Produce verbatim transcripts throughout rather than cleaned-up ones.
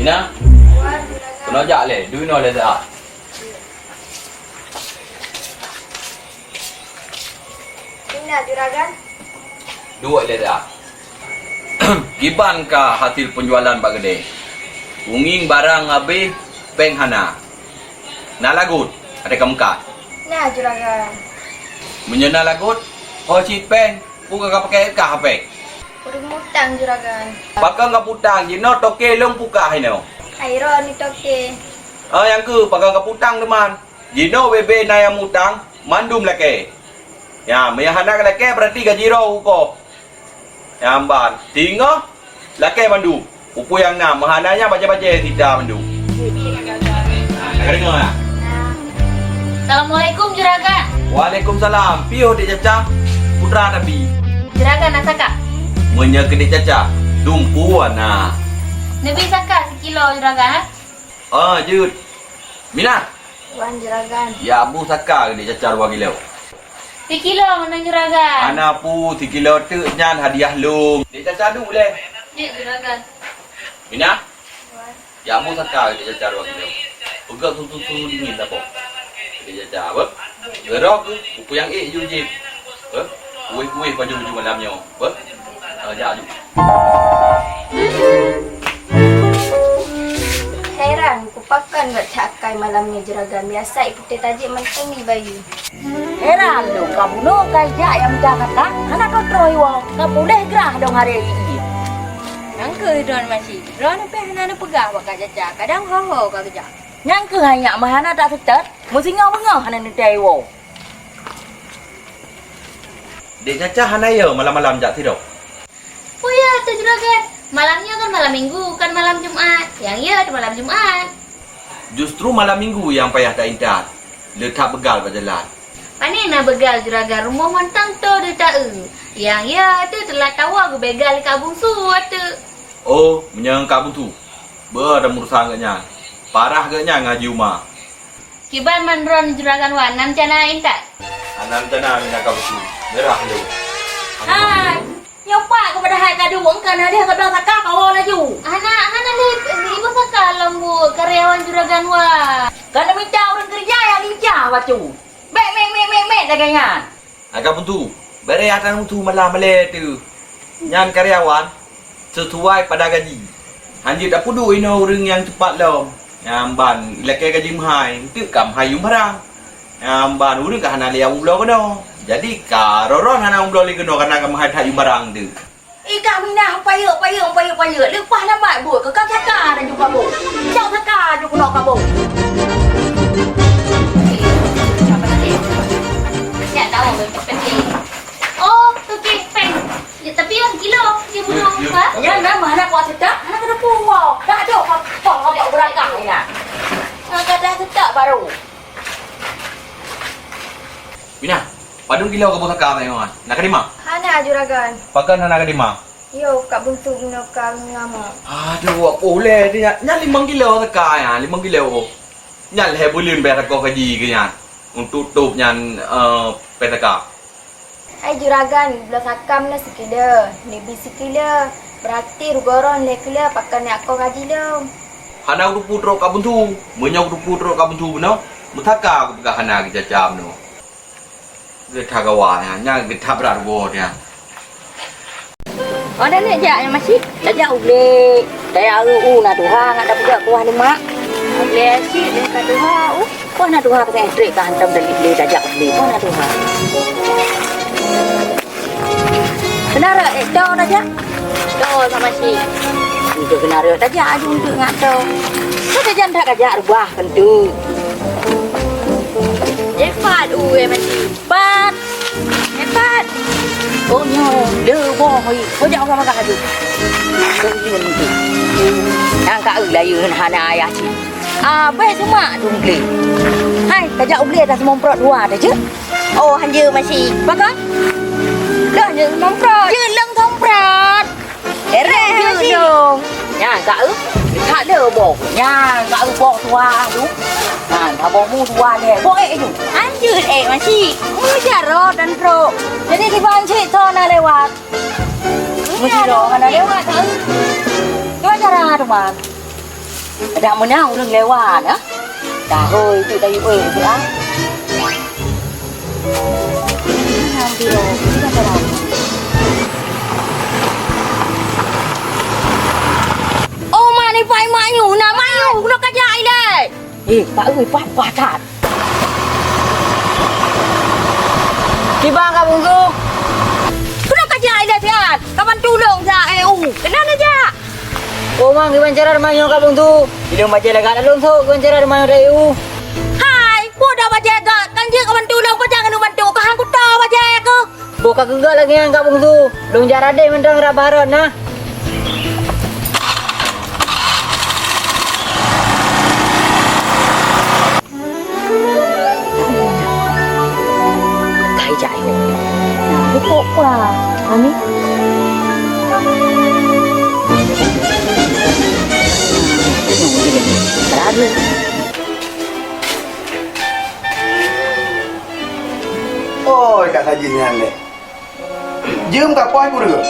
Nah, keunoe jak lé, duek inoe lé siat. Ina, Juragan. Duek lé siat. Kiban ka hasil penjualan bak keudè? Ungieng barang habéh, péng hana. Na lagot, adak ka meukat? Na, Juragan. Meunyoe na lagot, ho cit péng, peue ka kapakèe kah péng? Ureueng mutang, Juragan. Pakon kaputang, jinoe toke lôn peue kah inoe? Hai droeneuh toke. Ah, nyang keuh, pakon kaputang teuma. Jinoe ubé-bé na nyang mutang, mandum lakèe. Nyan, meunyo hana lakèe, beurati gaji droe ukoe. Nyan ban, teungoh lakèe mandum. Peue-peue nyang na, meuhana nyan bajèe-bajèe sita mandum. Ka deungö na? Assalamualaikum, Juragan. Waalaikumsalam. Piôh Dek Caca, putra Nabi. Juragan na saka? Meunyo keu Dek Caca, dumpeue na. Neubi saka sikilo, Juragan, eh? Ah, jeuet. Minah. Wan, Juragan. Ya, bu saka keu Dek Caca dua kilo. Sikilo meunan, Juragan. Hana peue, sikilo teuk nyan hadiah lôn. Dek Caca duek lé. Jeuet, Juragan. Minah. Wan. Ya, bu saka keu Dek Caca dua kilo. Peugöt susu-susu dingin saboh. Dek Caca, beuh. Geurok keuh, peue-peue nyang ék ju jép. Beuh. Kueh-kueh baju-baju malam nyoe. Beuh. Ah, jak aju. Heran, kupakon gata akai malam nyoe, Juragan. Biasa ié putéh tajép mantong ié bayeue. Heran lôn, ka bunoe ka ijak nyang mita kata, hana troh-troh iwoe, ka puléh grah dong haré ié. Nyan keuh droeneuh Masyik, droeneuh pih hana neupeugah bak Kak Caca, kadang ho-ho ka geujak. Nyan keuh hai nyak meuhana taseutôt, meusingoh beungoh hana neuteuwoe. Dek Caca hana yö malam-malam jak sidroe? Peue yö teuh, Juragan? Malam nyoe kan malam Minggu, kon malam Jumat. Nyang yö teuh malam Jumat. Justru malam Minggu nyang payah taintat. Le that beugal bak jalan. Pané na beugal, Juragan, rumoh mantong tô deuh taeu. Nyang yö teuh teulat tawoe geubeugal lé Kak Bungsu ateueh. Oh, meunyoe Kak Bungsu. Beu ada urusan geuh nyan. Parah geuh nyan ngaji uma. Kiban mandron Juragan wan, na rencana intat? Hana rencana, Minah, Kak Bungsu. Meurah lé. Hai, nyoe pat keupada hai ka duek, ka na deh ka blang saka, kawoe laju. Hana, hana lé, iboh saka lom buet karyawan Juragan wan. Ka neumita ureueng keureuja nyang lincah bacut. Mek, mek, mek, mek, mek lagèe nyan. Agak buntu. Bareh atra buntu malam malèe teuh. Nyan karyawan sisuai pada gaji. Hanjeuet tapeuduek inoe ureueng nyang cepat lom. Nyan ban lakèe gaji meuhai, eunteuk ka meuhai yum barang. Nyan ban ureueng ka hana lé nyang meubloe keunoe. Jadi ka ron-ron hana meubloe lé keunoe kareuna ka meuhai that yum barang teuh. Eh, Kak Minah, payeuek, payeuek, payeuek, payeuek. Leupah lambat buet keu ka saka laju kaboh. Cok saka laju keunoe kaboh. Oh, tu kek peng. Ya, tapi yang kilo, dia bunuh apa? Nyan na meuhana kuat seutôt, hana keuneuk puwoe. Dak jok ka poh ka bak beurakah inan. Ka dah seutôt baru. Minah, padum kilo kaboh saka meunan? Na ka dimah? Hana, Juragan. Pakon hana ka dimah? Yo, Kak Buntu bunoe ka ngamuk. Aduh, apoh lé dia. Nyan limong kilo saka nyan, limong kilo. Nyan lhèe buleuen bèk sakoh gaji geuh nyan. Untuk tôb nyan, eh, pèh saka. Hai Juragan, bloe saka meunan sikilo, neubi sikilo, beurati rugoe droe lhèe kilo, pakon neuk akoh gaji lom. Hana kuteupeu trok Kak Buntu. Meunyoe kuteupeu trok Kak Buntu bunoe, meusaka kupeugah hana geucaca bunoe. Geuh that gawa nyan, nyan geuh that brat rugoe nyan. Oh, dah neuk jak nyan, Masyik? Tajak u glé. Tajak u, u na tuha, ngat tapeugah kuah ni, Mak. U glé cit, lé ka tuha, uh. Kuah na tuha, ka trek ka hantom dari glé, tajak u glé. Kuah na tuha. Keunareuk, eh, to tajak? To, sama cit. Untuk keunareuk tajak, aju untuk ngat to. Kau tajak tak kajak rubah, kentut. Cepat, uh, eh, Masyik. Pat! Eh, Pat! Oh, nyoe, le boh, hoi. Kau jak orang makan tu. Kau nyoe tu. Nang ka eu layeuen hana ayah cit. Abeh semak tu glé. Hai, tajak u glé dah semomprot dua dah je. Oh, hanjeu masih. Baka? Dah hanjeu semomprot. Je leng somprot. Ereh, Jeuet masih. Dong. Nyan, ka eu. Ka le boh. Nyan, ka eu boh tuha tu. Nyan, ka boh mu tuha le. Boh eh tu. Anjut eh masih. Mu jaro dan trok. Jadi di banci to na lewat. Mu jaro na lewat. Tu cara tu man. Adak meunan ureueng lewat, ha? Dahôi tu dari oi tu, ah. Oh, mak ni pai mak yu, na mak yu, kena kajak ilai. Eh, Pak Ui, pat, pat, pat. Kiban Kak Bungsu? Kena kajak ilai siat, kaban tulông siat, eh, uh. Kena na jak. Oh, mang, kiban cara teuma nyoe Kak Bungsu? Ilông bajèe lagak lôn sôk, kiban cara teuma nyoe dari u. Hai, boh dah bajèe gak, kan jeuet kaban tulông, pajan keuneuk bantu, ka han kuto bajèe keuh. Boh ka keuh gak lagèe nyan Kak Bungsu, lôn jak radeh mantong rab baharot na. Kai jai. Pupuk kuah. Mami. Baru. Oi, Kak Sajin nyan lé. Jeuem ka poh kureueng.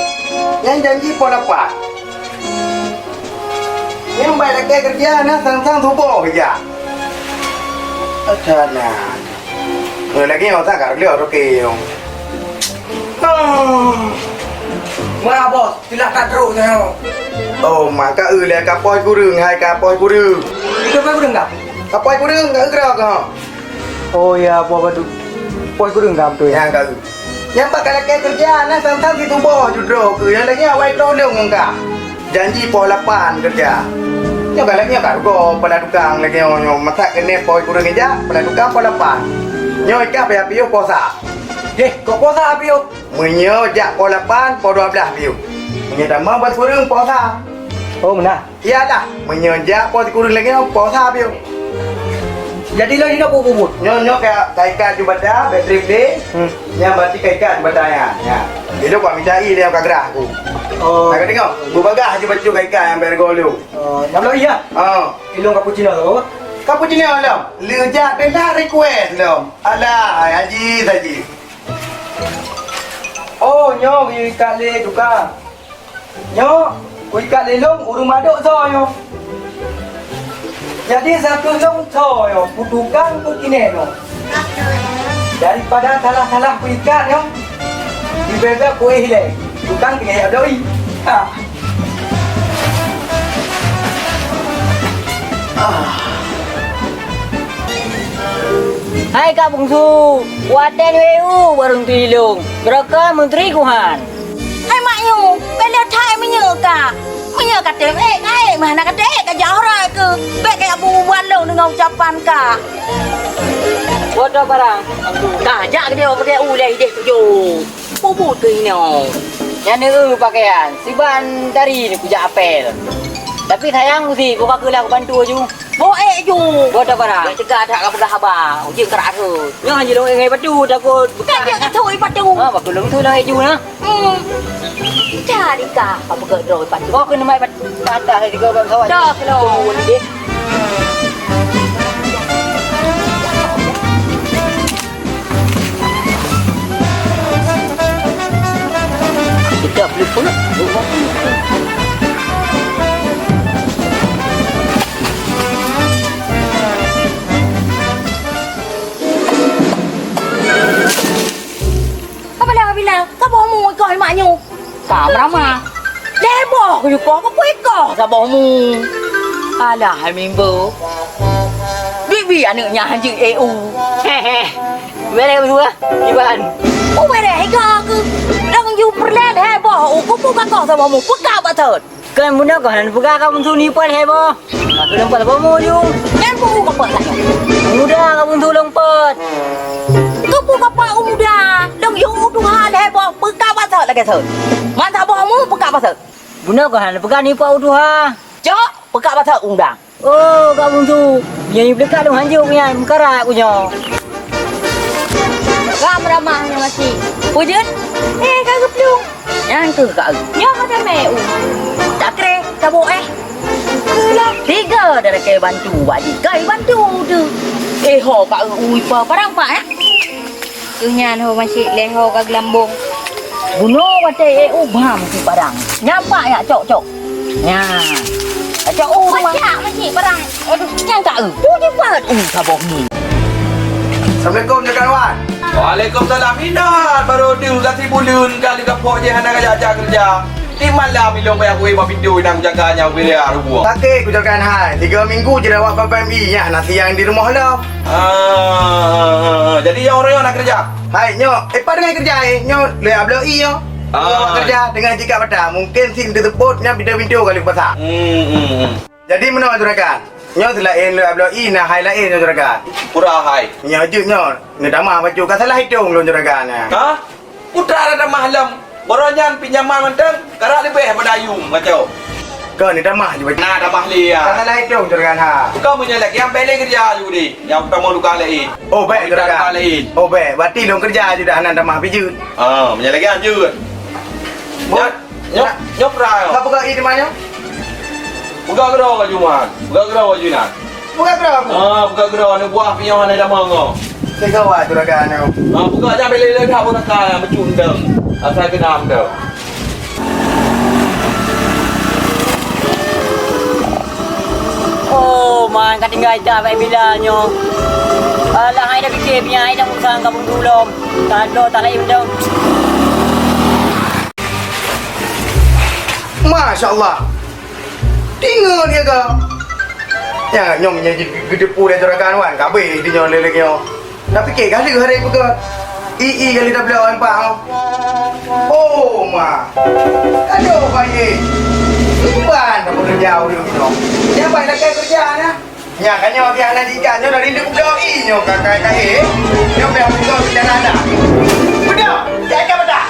Nyan janji poh lapan. Nyan bai lakèe keureuja na sang-sang suboh ija. Asana. Nyoe lagèe nyoe sa ka lheueh oke nyoe. Ah. Ma, bos, silah ka trok nyoe. Oh, ma ka eu lé ka poh kureueng, hai ka poh kureueng. Itu poh kureueng dah? Ka poh kureueng, ka eu keudroe kah? Oh ya, poh badu. Poh kureueng ka beutôi. Nyang ka eu. Nyang bak ka lakèe keureuja na sang-sang situboh judroe keu nyang lagèe awai troh lôn ngon ka. Janji poh lapan keureuja. Nyoe ka lagèe nyoe ka rugoe pala tukang lagèe nyoe, nyoe masak keuneuk poh kureueng ija, pala tukang poh lapan. Nyoe ika payah piôh poh sa. Deh, kok poh sa piôh? Meunyoe jak poh lapan, poh dua blaih piôh. Meunyoe tamong bak kureueng poh sa. Oh, meunan. Iyalah, meunyoe jak poh sikureueng lagèe nyoe, poh sa piôh. Jadi lôn jinoe peue bubuet? Nyoe, nyoe ka, ka ikat jubata, bèk trép lé. Hmm. Nyan berarti ka ikat jubata nyan. Nyan. Ilôn ka mita ie lé ka grah aku. Oh. Ka deungö, beubagaih aju bacut ka ikat nyang bèk reugoe lôn. Oh, nyan lôn iya? Oh. Ilôn cappuccino lôn. Cappuccino lôn. Lé jak teulah request lôn. Alah, Haji, Haji. Oh, nyoe ikat lé tukang. Nyoe, kuikat lé lôn ureueng madok soe nyoe. Jadi, sapeue lôn soe nyoe, peutukang peukinéh nyoe. Daripada salah-salah kuikat nyoe, leubeh bèk kuéh ilèe, tukang kinéh adoi. Ha. Hai Kak Bungsu, watèe nyoe u barô teuilông, geurakah meuntri kuhan. Hai mak nyoe, bèk lé that meunyoe ka. Meunyoe ka tem ék, ka ék, meuhana ka tem ék, ka jak uroe keuh. Bèk kajak bubuet lôn deungon ucapan ka. Bodoh barang. Ka jak keudéh, keudéh ulèe idéh tujoh. Peue buet keuh inoe? Nyan neueu pakaian, siban tari neukujak apel. Tapi sayang si, buka keulah kubantu aju. Boh ék ju. Bodoh barang. Bèk teuga that ka peugah haba. Ujeuen keurak rhot. Nyoe hana lôn ék ngon batu, takot beukah. Kan jeuet ka thui batu. Ha, bak lôn thui lôn ék ju na. Hmm. Cari kah, apa ke droe pat? Oh, kena mai pat-, patah di gobak sawah. Dah, kena. Tunggu ni, deh. Kita beli pun. Ka bala bila, ka boh mu ikoh mak nyoe. Ka meurama. Lhèe boh keu ikoh, ka peuet ikoh saboh mu. Alah, hai mimbo. Bibi aneuk nyan hanjeuet ék u. Hehe. Bèrèh beudua, Iban. U bèrèh iga keu. Lông ju peureulèe lhèe boh u, kupu ka koh saboh mu, peugah bak thon. Kan bunoe keuh hana peugah ka Bungsu nipot lhèe boh. Ka keuneuk pat boh mu ju. Nyan peue ka pat nyoe? Muda ka Bungsu lôn pot. Keupeue ka pat u muda? Lôn yue u tuha lhèe boh, peugah bak thot lagèe thot. Man saboh mu peugah bak thot. Bunoe keuh hana peugah nipot u tuha. Cok, peugah bak thot u muda. Oh, Kak Bungsu. Nyan iblih ka lôn hanjeuet nyan, meukarat ku nyoe. Ram ramah nyoe masih. Peue jeuet? Eh, ka geuplueng. Nyan keuh ka eu. Nyoe hana mé u. Tak kreh, tabok eh. Keulah. Tiga darah kai bantu, bak jih kai bantu tu. Eh, ho ka eu, ui, pa, parang pa, eh? Keuh nyan ho masih lé ho ka geulambong. Bunoe watèe eh, u bam si parang. Nyampak yak cok-cok. Nyan. Ka Ya Allah. Pacak masih barang. Aduh, nyang tak eh. Tu je buat. Uh, saboh ni. Assalamualaikum, Juragan Wan. Waalaikumsalam. Inat baru tu kasi buleuen kali kapok je hana raja-raja kerja. Di malam ilong payah kueh bak pintu inang jaga nyang wilia rubuh. Sakét ku Juragan hai. Tiga minggu je rawat Bapak M I nyan, nasi yang di rumah lah. Ah, jadi yang orang nak kerja? Hai, nyoe, eh, pat dengan kerja, eh. Nyoe, le ablo i, nyoe. Ah. Awak kerja dengan jika bata. Mungkin si tersebut nya pintu-pintu kali pasar. Hmm, hmm, hmm. Jadi, meunoe, Juragan. Nyoe seulaén le ablo i, na hai laén, nyoe, Juragan. Pura hai. Nyoe jeuet nyoe. Ni tamah bacut. Ka salah hitong lôn, Juragan, nya. Ha? Putra ada tamah lom. Baroe nyan pinjaman mantong, karak leubeh pada ayum, kacau. Kau ni tamah je bacut. Nah, tamah lé, ya. Ka salah hitong, Juragan, ha. Kau meunyoe lagèe nyang bèk lé kerja ju deh. Nyang utama luka laén. Oh, bèk, Juragan. Luka laén. Oh, bèk. Berarti lôn kerja ju dah nan tamah bijut. Ah, meunyoe lagèe nyan jeuet. Bo- Nyoe, nyoe, nyoe prai. Ka peugah i di mana? Peugah keudroe ka Jumat. Peugah keudroe ka Jumat. Peugah keudroe aku. Ah, peugah keudroe aneuk buah piôh hana damang nyoe. Tega wa Juragan nyoe. Ah, peugah jangan bela-bela dah pun nakal, meucundang. Asai keunam dah. Oh, man, ka tinggai tak baik bila nyoe. Alah, hai dah fikir, punya hai dah usang kampung dulom. Tak ada, tak lain dah. Masya Allah. Tinggal dia ke? Ya, nyom nya geudepu lé Juragan wan, kabeh di nyoe lé lagi nyoe. Dah fikir kali hari buka. I i kali dah bela empat. Oh, ma. Aduh, baik. Iban dah bekerja urang tu. Dia baik lagi kerja nah. Nya kan nyoe dia anak ikan nyoe dari dek doi nyoe kakak kai. Nyoe biar betul bicara dah. Betul. Dia akan betul.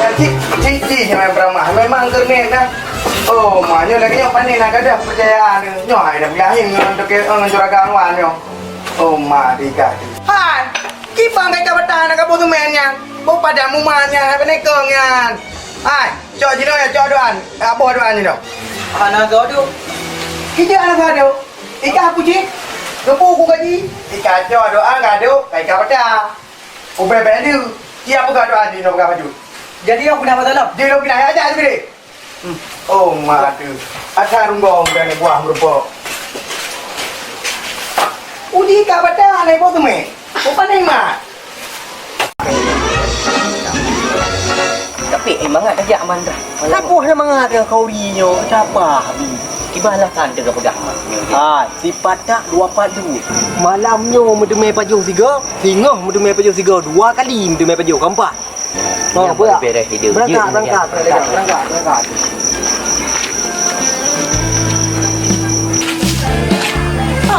Ya, cik, cik, cik, nyoe yang beramah. Memang kernet dah. Oh, ma, nyoe lagi nyoe panen nak gadah kepercayaan. Nyoe hai dah belahin ngon toke, eh, ngon juragan wan nyoe. Oh, ma, tiga tu. Hai, kibang kai ka batang nak kabu semen nyan. Bau padam umat nyan, hai penekong nyan. Hai, cok jinoe ya, cok doan. Aboh doan jinoe. Hana gaduh. Kita hana gaduh. Ika apa cik? Kebu ku gaji. Ika cok doan gaduh, kai ka batang. Ubé belu. Siapa gaduh adi nak pegang baju? Jadi, aku nak masalah. Dia nak pindah aja tu deh. Oh, ma tu. Asal runggong dan buah meureumpok. Uji ka batang aneuk boh teumé. Bukan nikmat. Tapi, eh, mangat tajak mandra. Saboh na mangat dengan kau ri nyoe, siapa, Abi? Kiban alasan teuka peugah mak nyoe. Ah, sipat tak dua pat duit. Malam nyoe meuteumé pajoh sigoe, singoh meuteumé pajoh sigoe, dua kali meuteumé pajoh, keempat. Oh, berak. Berangkat, berangkat, berangkat, berangkat.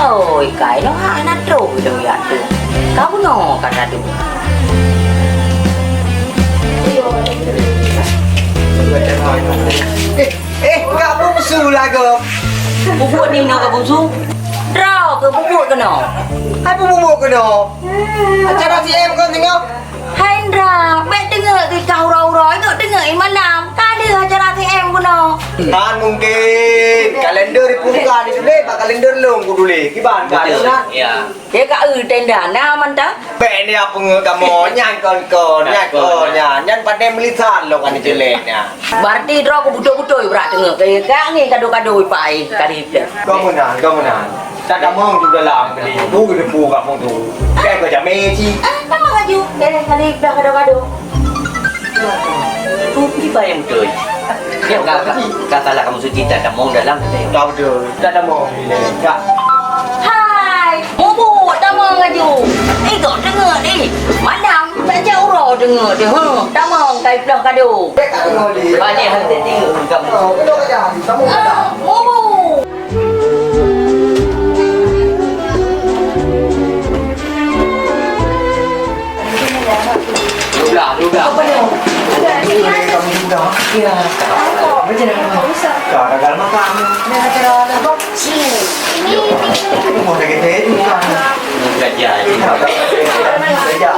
Oi, kai lo hak anak trok tu ya tu. Kau no kata tu. Eh, eh, kak busu lah kau. Bubuk ni no kak busu. Draw ke bubuk kena. Hai bubuk kena. Acara C M kau tengok. Hai Indra, bèk teungeut keu kah uroe-uroe, teungeut i malam. Ka deuh acara T M bunoe. Hán mungken. Kalender dibuka dituléh, bak kalender lôn kutuléh. Kiban ka. Betul, na? Ya. Ya, ka eu tenda na mantong. Bèk ni apa ngeut kamoe, nyan kon-kon, nyan kon, nyan. Nyan padé meulisan lôn kan dituléh nyan. Berarti droe ku beutôi-beutôi brat teungeut. Ka ngieng kado-kado ipai kali. Kau meunan, kau meunan. Tatamong tu dalam kali. Tu keudepu kampung tu. Kai kau jamé cit. Ah, tamong laju. Eh, kali dah kado-kado. Tu kiban nyang beutôi. Ya, ka, ka, ka salah kamu suci, tatamong dalam kita. Tak betul. Tatamong. Tak. Hai, mubu, tamong laju. Eh, kau dengar ni. Madam, tak jauh uroe dengar dia. Huh, tamong kai pelah kado. Banyak hati tinggi kamu. Ah, mubu. Dua belas, dua belas. Apa dia? Ada, ada. Kamu juga. Ya. Macam mana? Kau gagal makan. Dah kata dah apa? Ini, ini. Mau sakit hati juga. Belajar. Belajar.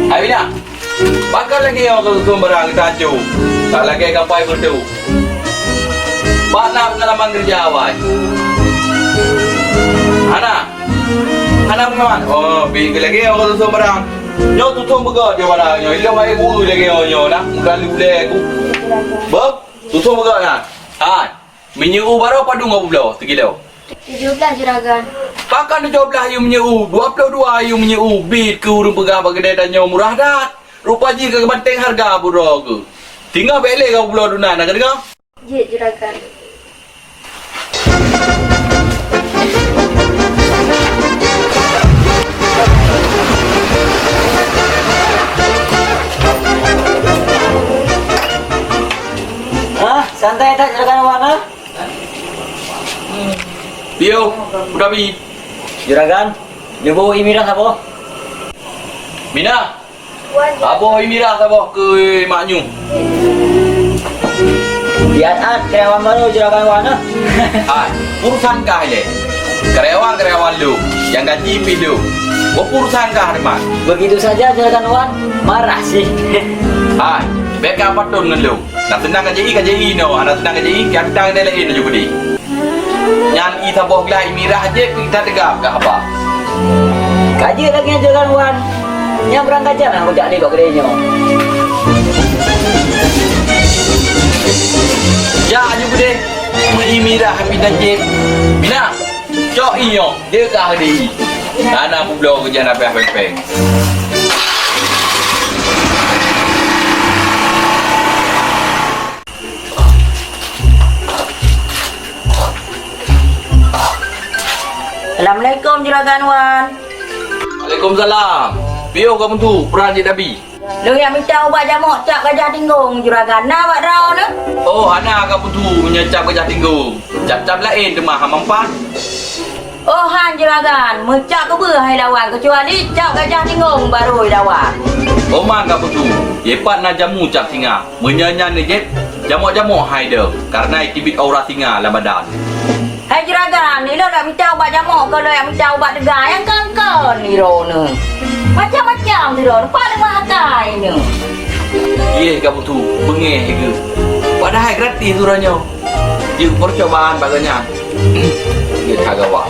Hai, Wina. Pakon lagèe nyoe keu sumbarang geutantu, tak lagèe kapai beutôi. Bak na peungalaman keureuja awai? Hana? Hana peungalaman? Oh, pih keu lagèe nyoe keu sumbarang. Nyoe tutong beugöt nyoe barang nyoe. Ilong hai guru lagèe nyoe, nyoe nah. Muka lu lé aku. Beuh, tutong beugöt nah. Hai. Minyeuk u barô padum ngon bubloe sikilo? Tujoh blaih, Juragan. Pakon tujoh blaih yue minyeuk u, dua ploh dua yue minyeuk u, bit keu ureueng peugah bak keudè tanyoe murah that. Rupa jih ka geubanteng hareuga buroe geuh. Singoh bèk lé ka bubloe duna, na kadeungoe? Jeuet, Juragan. Ah, santai that, Juragan Wan, ah. Piôh, Utabi. Juragan, neuboh ié mirah saboh. Mina, saboh ié mirah saboh keu mak nyoe. Siat-at karyawan baru, Juragan Wan, ah. Hai, urusan kah ilèe. Karyawan-karyawan lôn, nyang gaji pih lôn. Boh urusan kah, Arman. Begitu saja, Juragan Wan. Marah sih. Hai, bèk ka patôn ngon lôn. Na seunang ka ji, ka ji inoe, hana seunang ka ji, kian tang deh laén laju geude. Nyan ié saboh glaih ié mirah jép, pih that teugab keu haba. Ka jeuet lagèe nyan, Juragan Wan. Nyang beurangkajan hana kujak lé bak keudè nyoe. Jak laju geude, ié mirah pih that jép. Mina, cok ié nyoe, jeuet kah di. Hana bubloe keu jih, hana pèng-pèng. Assalamualaikum, Juragan Wan. Waalaikumsalam. Piôh Kak Muntu, peue jeuet Abi? Lôn jak mita ubat jamok cap gajah tinggong, Juragan. Na bak droeneuh? Oh, hana Kak Muntu, meunyoe cap gajah tinggong. Cap-cap laén teuma hana manfaat. Oh, han, Juragan. Meucap keubeue hai lawan, keucuali cap gajah tinggong barô lawan. Oh, man Kak Muntu, dipat na jamu cap singa. Meunyoe nyan neujép, jamok-jamok hai deuh, kareuna jiteubiet aura singa lam badan. Hai Juragan, ilôn dak mita ubat jamok, ka lôn dak mita ubat teuga nyang kon-kon droeneuh. Macam-macam droeneuh, pat leumah akai nyoe. Yeh, Kak Putu, beungéh geuh. Padahai gratis droeneuh nyoe. Jeuet peucobaan bak geuh nyan. Geuh that gawat.